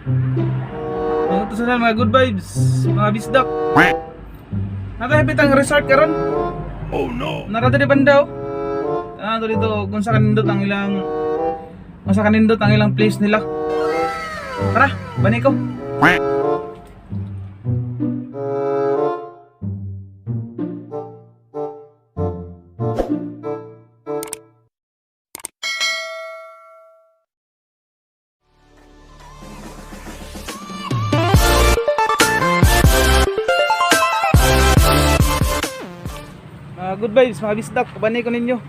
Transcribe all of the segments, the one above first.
Mga to sa mga good vibes, mga bisdak. Natahipit ang resort karon. Oh no! Nara diri banda oh. Ah, to dito kung sa kanindot ang ilang place nila. Tara, bani ko. Mga good vibes, mga bisdak, bani ko ninyo.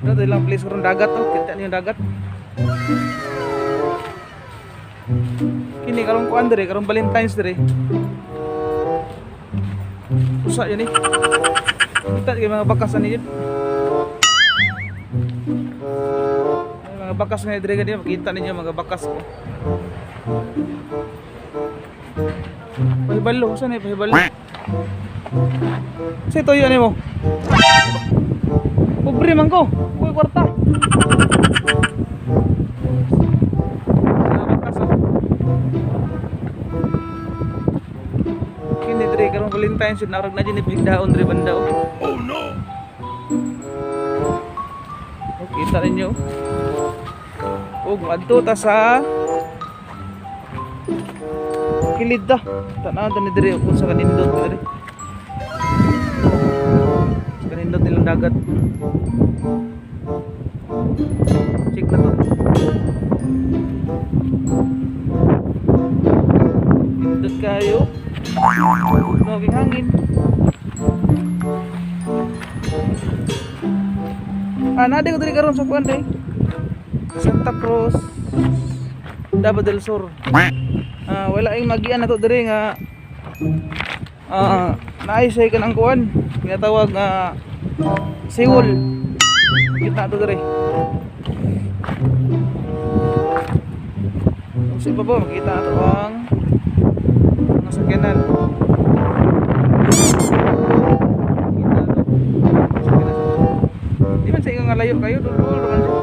Ano to ilang place karon dagat oh, kita niyo yung dagat. Kini karon kuan dire, karon Valentine's dire. Usa yun eh. Kita kay mga bakas ani yun. Ay, mga bakas nga dire gani makita ninyo mga bakas ko. Pahibalo, usa na pahibalo. Sa tuyo ani mo? Pobre man ko. Uy, kwarta. Mga bakas oh. Kini dire karon Valentine's yun narag na dyan ipahigdaon dire banda oh. Oh no! Oh, kita ninyo. Oh, adto ta sa kilid ta. Tanaw ta ni dire kung sa kanindot dire. Sa kanindot nilang dagat. Check na to. Nindot kayo. Noging hangin. Ah, nade ko diri karon sa kuan day. Santa Cruz, Davao del Sur. Ah, wala ing magian nato diri nga naay say kanang kuan, ginatawag nga Seoul. Kita to diri. Kung sa ibabaw makita nato ang mga sakyanan. Kita to. Sakyanan. Di man sa ingon nga layo kayo, dulol man siya.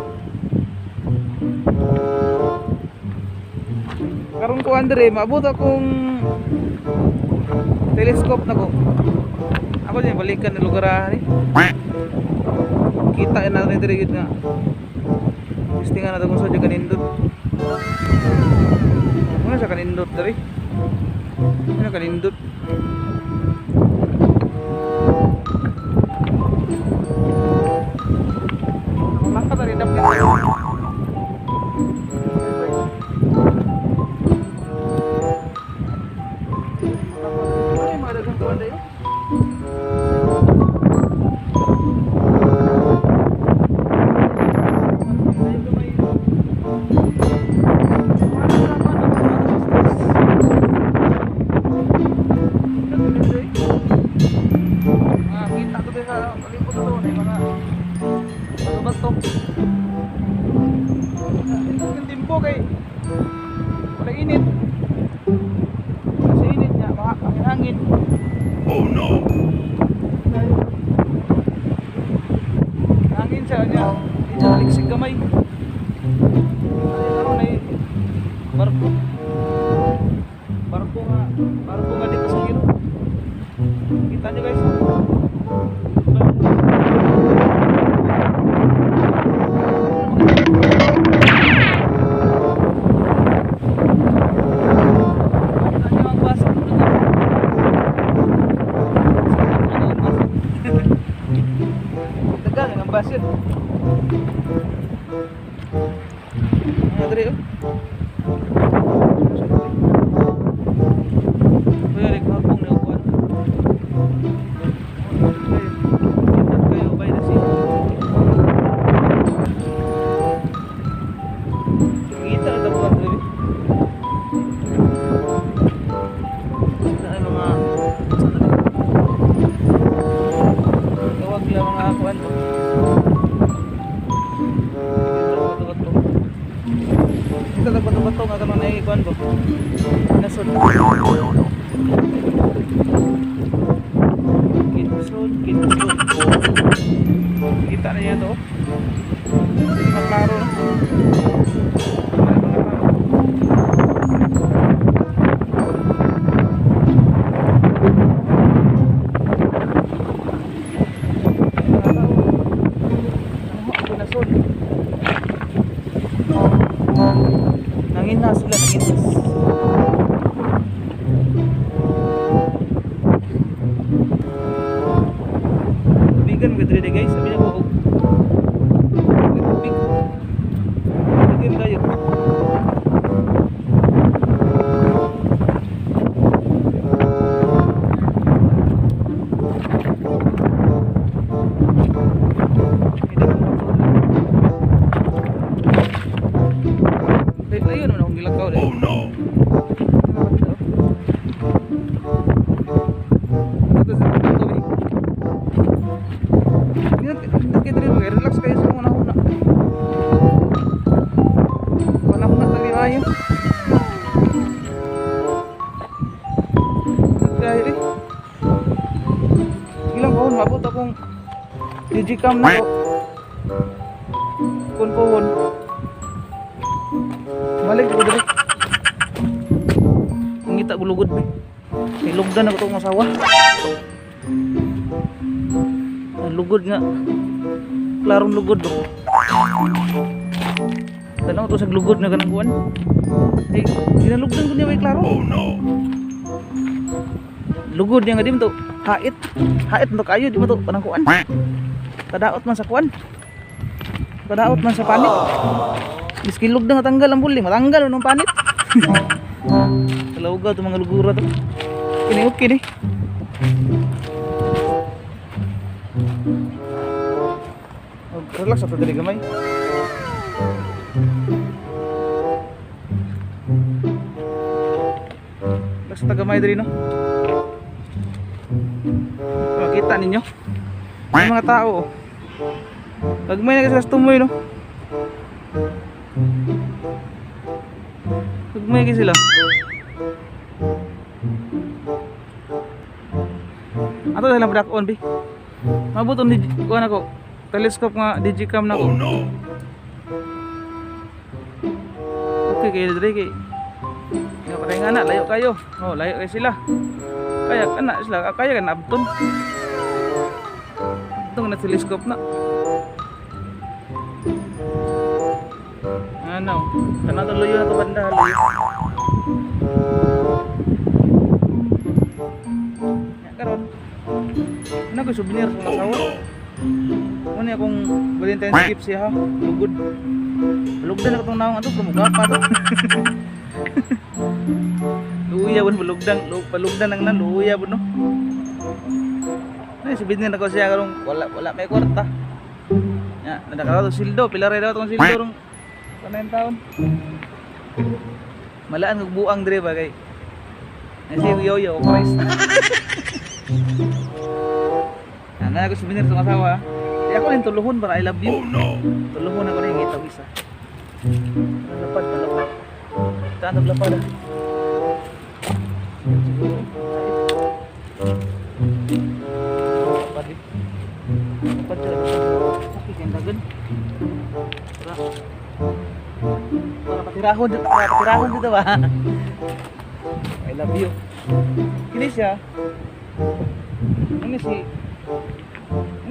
Karon ko Andre, maabot akong telescope na ko. Ako din balikan ng lugar ah, ni. Kita na natin diri gid nga. Testingan natin kung sa kanindot. Ano sa kanindot diri? Ano kanindot? Maka tadi dapat. Ano yung mga dagang kuwan tayo? Ah, kita ko din sa palibot to, may mga bato-bato. Yung timpo kay wala init. Kasi init niya, hangin. Oh no! Hangin siya niya. Hindi siya naliksik gamay. Ay, karon ay barko. Barko nga, barko nga dito sa giro. Kita niyo guys. Kita niyo ang baso. Dagang ang basit. Mga dre oh. Kuya, naghapong na upuan. Kayo, by the sea. Kita na ito dre. Kita na mga tawag lang mga kuan to. Bato-bato. Kita na bato-bato nga kanang naikuan ba? Nasod. Kinsod, kinsod. Kita na niya to. Hindi maklaro no. Na sila nanginis. Tubigan mga diri guys, sabi na ko og tubig. Tubigan kayo. Ayun naman akong gilakaw dahil. Oh no! Ito sa tubig. Hindi kayo diri mga relax kayo sa mga huna. Wala huna tagi ayo. Kaya eh. Sige lang pohon, mabot akong digicam na ko. Kun pohon. Balik ko diri. Ngita gulugod be. Nilugdan ako itong asawa. Ang lugod nga. Klarong lugod do. Tanaw to sa lugod nga kanang kuan. Eh, ginalugdan ko niya may klaro. Oh no! Lugod niya nga di mo to. Hait. Hait mo to kayo di mo to kanang kuan. Kadaot man sa kuan. Kadaot man sa panit. Miski lugdan nga tanggal ang buling, matanggal man ang panit. Kalawga to mga lugura to. Kini okay ni. Oh, relax ato diri gamay. Relax ta gamay diri no. Makita ninyo. May mga tao. Oh. Gagmay na kasi tumoy no. Gagmay kasi sila. Ato sila on bi. Mabot on kuan ako. Telescope nga digicam na ko. Oh no! Okay kayo diri kay. Nga patay nga na layo kayo. Oh, layo kayo sila. Kaya kana sila, kaya kana abton. Abton na telescope na. Ano? Kana to luyo na to banda luyo. Ya karon. Ano ko souvenir sa Oh asawa? no! Ano niya akong Valentine's gift siya ha? Lugod. Lugdan na katong naong ato, kumukha pa to. Luya pun palugdan, palugdan nang nan luya pun no. Ay, souvenir na ko siya karong wala wala may kwarta. Ya, nadakara to sildo, pila ra daw tong sildo rong kanayon taon. Malaan kog buang dire ba kay. Ay si Yoyo, Christ. Ana ako souvenir sa asawa. Di ako rin tuluhon para I love you. Oh no! Tuluhon ako rin ngitaw isa. Lapad, palapad. Taan ang lapad ah. Siguro. Lapad eh. Lapad talaga. Okay, kaya dagan. Para para patirahon dito, para patirahon dito ba? I love you. Kini siya.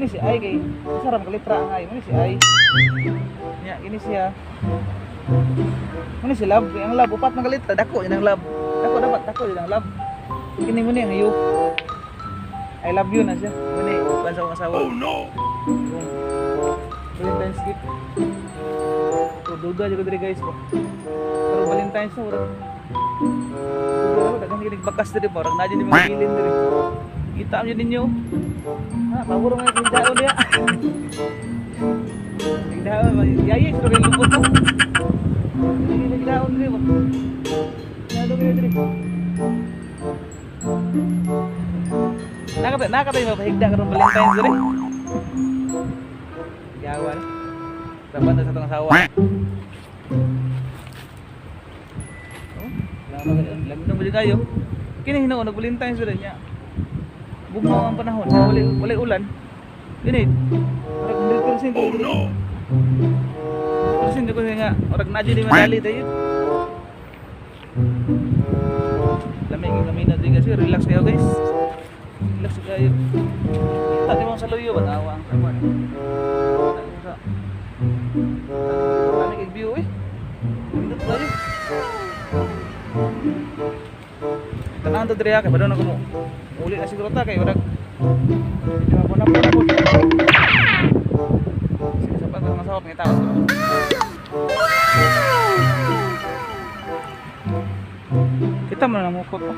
Ini si Ai kay sarap kalitra ang Ai. Ini si Ai. Nya, kini siya. Ini si Love, ang Love upat man kalitra dako yun ang Love. Dako dapat dako yun ang Love. Kini mo ni ang you. I love you na siya. Muni bansa kong asawa. Oh no! Valentine's gift. So, duga jud ko diri guys ko. Pero Valentine's na murag. Duga na daghang kinig bakas diri ba, murag naa jud ni mga bilin diri. Kita jud ninyo. Ha, paboro nga kung daon niya. Nagdaon, yayi sa kay lupot to. Nagdaon diri ba. Nagdaon diri diri. Nakatay, nakatay mapahigda karon Valentine's diri. Yawan. Dapat na sa tong asawa. Oh, lamig na kayo. Kini hinuon nag Valentine's diri niya. Bugnaw ang panahon, wala wala ulan. Kini murag 100% Oh no! Percent ko nga murag na jud madali tayo. Lamig ang kami na diri kasi relax kayo guys. Relax kayo. Kita di mo sa luyo ba tawa ang sawan. Kita mo sa lamig ang view eh. Pindot tayo. Tanahan to diri ha, kay padung na ko mo. Uli na siguro ta kay urag. Medyo ako na po na po. Sige, sa pag mga sawap ngita ko. Kita mo na namukot oh.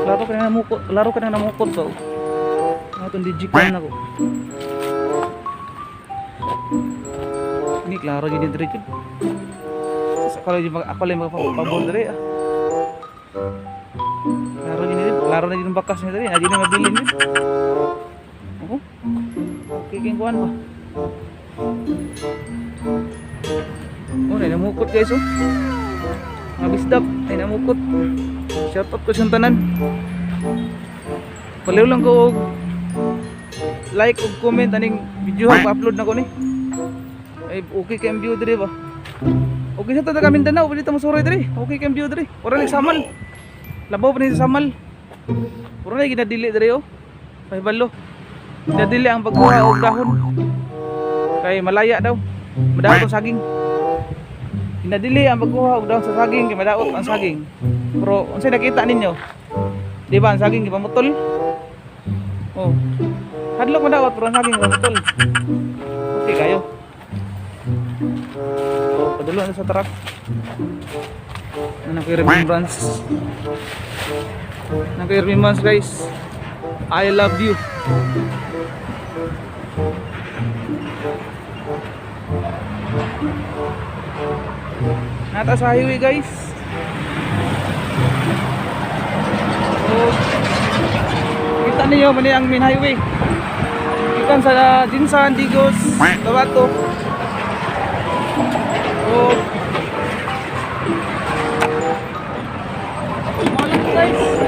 Laro ka na namukot, laro ka na namukot ba? Oh. Ano itong digicam na ko. Ini klaro gini diri jud. Sa ako lang ako lang magpapabor diri ah. Klaro gini diri, klaro na din bakas ni diri, na gini mabilin ni. Oh. Okay king kuan ba? Oh, na namukot guys oh. Mga bisdak ay namukot. Shout out ko sa tanan. Paliw lang ko og like ug comment aning video ha upload na ko ni. Ay okay kay ang view diri ba? Okay sa taga Mindanao, pwede ta mosuroy diri. Okay kay ang view diri. Ora lang samal. Labaw pa ni sa samal. Puro na ginadili diri oh. Pahibalo. Ginadili ang pagkuha og dahon. Kay malaya daw. Madaot ang saging. Ginadili ang pagkuha og dahon sa saging kay madaot ang saging. Pero unsay nakita ninyo? Di ba ang saging gipamutol? Oh. Hadlok madaot pero ang saging gipamutol. Okay kayo. Oh, padulo na sa truck. Ano ko yung remembrance? Ano ko yung remembrance guys? I love you. Nata sa highway guys. So, kita niyo man ang main highway. Gikan sa Jinsan, Digos, Tabato. So, mao lang guys.